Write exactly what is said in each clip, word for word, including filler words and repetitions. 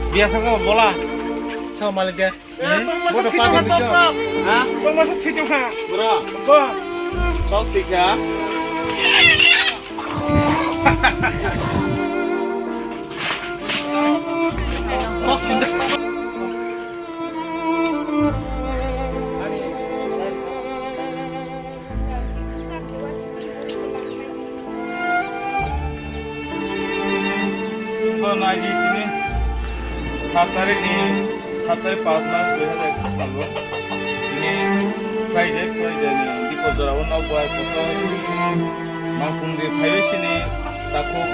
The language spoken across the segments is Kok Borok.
Biasa kau bola. Sama lagi. Bodo pagi bisa. Ha? Bro. Kau tiga. Sat tarik ni, sat tarik pas mas dui hazar ekus salgo. Ini Friday, Friday ni diko jora o nok bai kotor mangkung di phaiwi sini. Takhuk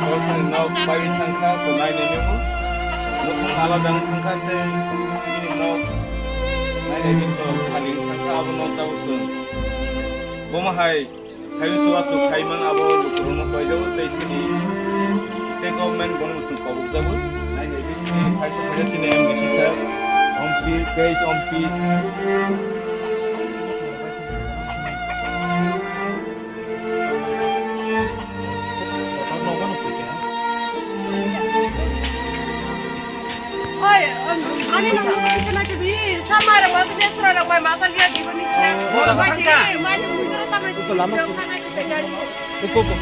borok ni nok bai thangkha, so nai nai nemo. Nok alada thangkha tei bini nok nai nai nemo khali thangkha abo nok tabuk chwng. Bomo hai khayu chuwa chuk khai man abo lukurokno koijago tei chini state government bono chwng kobokjago. Nai nai bini khai chini M D C sir, ompi, tei ompi. Oi, ani nang nang kena kedi, sama rok ma kedi, sura rok ma, masa liya di bani. Mai di, mai di, mai di, lama sih. Upo, upo.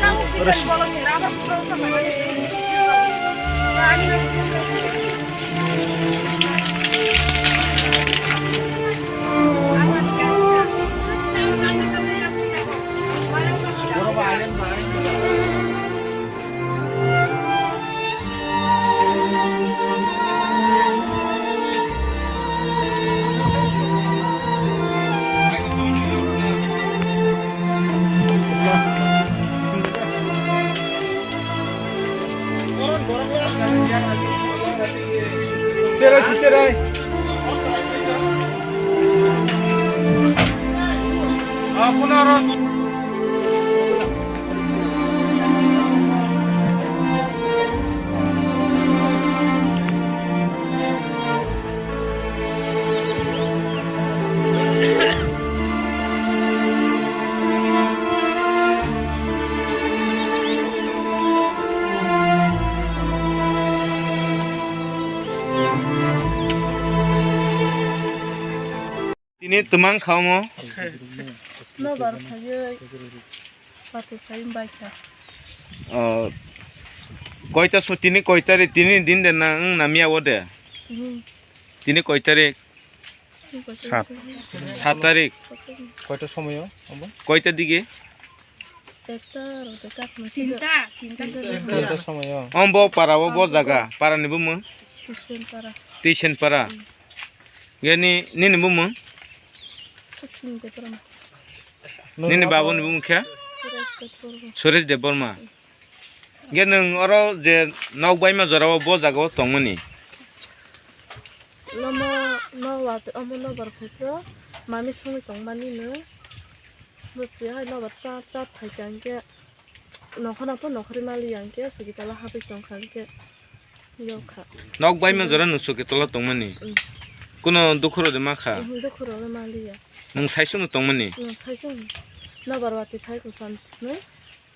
Serai, serai. Tini twmang kha omo. Nobar phaiwi, pati phaiwi bai kha. Oh, koita so tini koi tarik, tini din de na wng na miya o de? Tini. Tini koi tarik? Tini koi tarik? Sat. Sat tarik. Sat tarik. Koita somoyo obo? Koita dige? Ekta rok de kak no sida. Tinta, tinta. Tinta somoyo. Omo bo para o bo jaga, para ni bumung? Tisen para. Tisen para. Hmm. Ge ni, nini bumung? Sukhin de para. Nini babo ni bumung khe? Suresh Debbarma. Suresh Debbarma. Hmm. Ge nwng oro je nok baima jora o bo jaga o tongmani? Nomo no wat omo nobar phai phro mami songwi tongmani no. Bo se hai nobar cha cha phai kha hwnkhe. Nokhorno to nokhorwi maliya hwnkhe, chwkitala habwi tongkha hwnkhe, yokha. Nok baima jora nwng chwkitala tongmani? Mm. Kuno dukhurok de makha? Mhm, dukhurok le maliya. Nwng saichung no tongmani? Nwng saichung. Nobar wati phai kwcham sinai,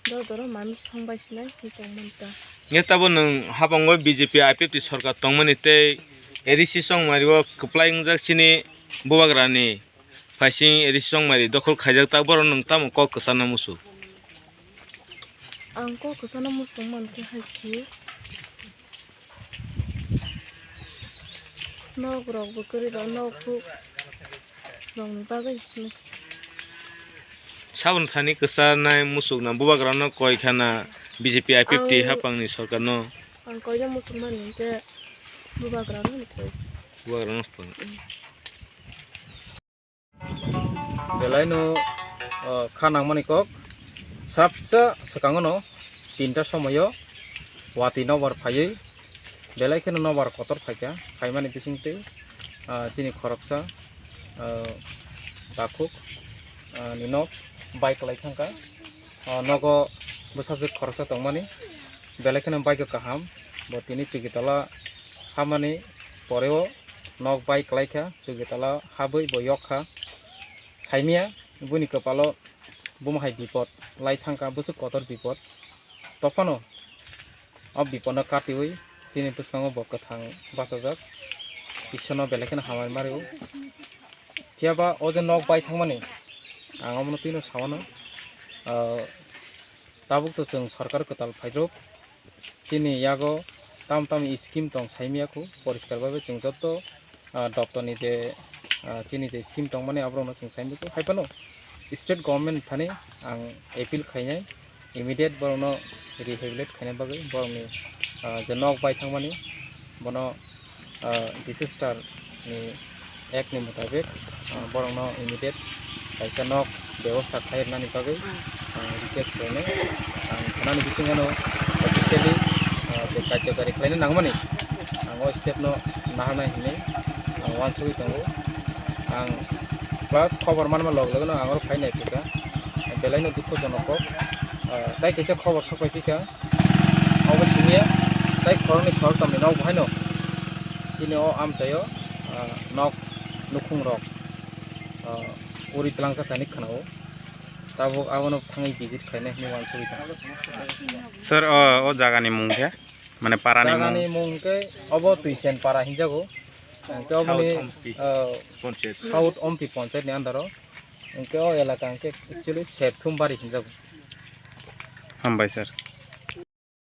dor doro mami songbai sinai, hi tongmani ta. Nge tabo nwng habango B J P I P F T sorkar tongmani tei A D C chongmari o kwplai wngjak chini bubagrani. Phaising A D C chongmari dokhol khaijak, ta borok nwng tamo kok kwchana muchung? Ang kok kwchana muchung mankhe hai khe, nok rok bo kwrwi rok, nok buk rokni bagwi hwnwi. Saboni thani kwchanai muchung na bubagrano koi khana B J P I P F T ang, hapangni sorkarno? Ang koina muchung mani hinkhe bubagrano koi. Bubagrano koi. Mm. Belaino, o, kha nangmani kok, sapsa swkangono tinta somoyo wati nobar phaiwi, belai kheno nobar kotor phaikha, phaimani bisingtwi, a, chini khoroksa, a, takhuk, a, ni nok bai kwlai thangkha. O nogo bwsajwk khoroksa tongmani, belai kheno bike o kaham, bo tini chwkitala hamani poreo nok bai kwlaikha, chwkitala habwi bo yokha. Saimia buni kwpalo bomo hai bipot lai thangkha, bwswk kotor bipot. Tophano O bipodno katiwi chini bwskango bo kwthang bachajak. Ishorno belai kheno hamari mario. Phiyaba o je nok bai thangmani, ang omono twino sawano. Ah, tabuk to chwng sorkar kwtal phairok. Chini yago tam tam scheme tong saimiyakhu, poriskar babe chwng joto ah, doptorni je, ah, chini je scheme tongmani aborokno chwng saimwkhu. Haiphano state government thani ang appeal khainai, immediate borokno rehabilitate khaina bagwi, borokni, ah, je nok bai thangmani bono, ah, disaster ni act ni mutabik, ah, borokno immediate kaisa nok bebosta khai rwnani bagwi ang request khlainai. Ang thanani bisingo officially, ah, je karjokari khlaina nangmani ang o step no naharnai hinwi ang uansugwi tongo. Ang plus khobor manma log logno ang oro phai nai phikha, belai no dukho jonok kok. Ah, tai kaisa khobor sok pai phikha, obo simiya tai khoroknwi khoroktham ni nok bo haino chini o amchaio, ah, nok nukhung rok, ah, uri twlangsa khaini khwnao. Tabuk abono thangwi visit khainai hinwi uansugwi tongo. Sir, o, o jagani mung khe? Mane parani mung? Jagani mung khe obo Twisen para hinjago. Hwnkhe oboni, South Ompi. Ah, Panchayat. South Ompi Panchayat ni under o. Hwnkhe o elaka hwnkhe actually Serthum bari hinjago. Hambai sir.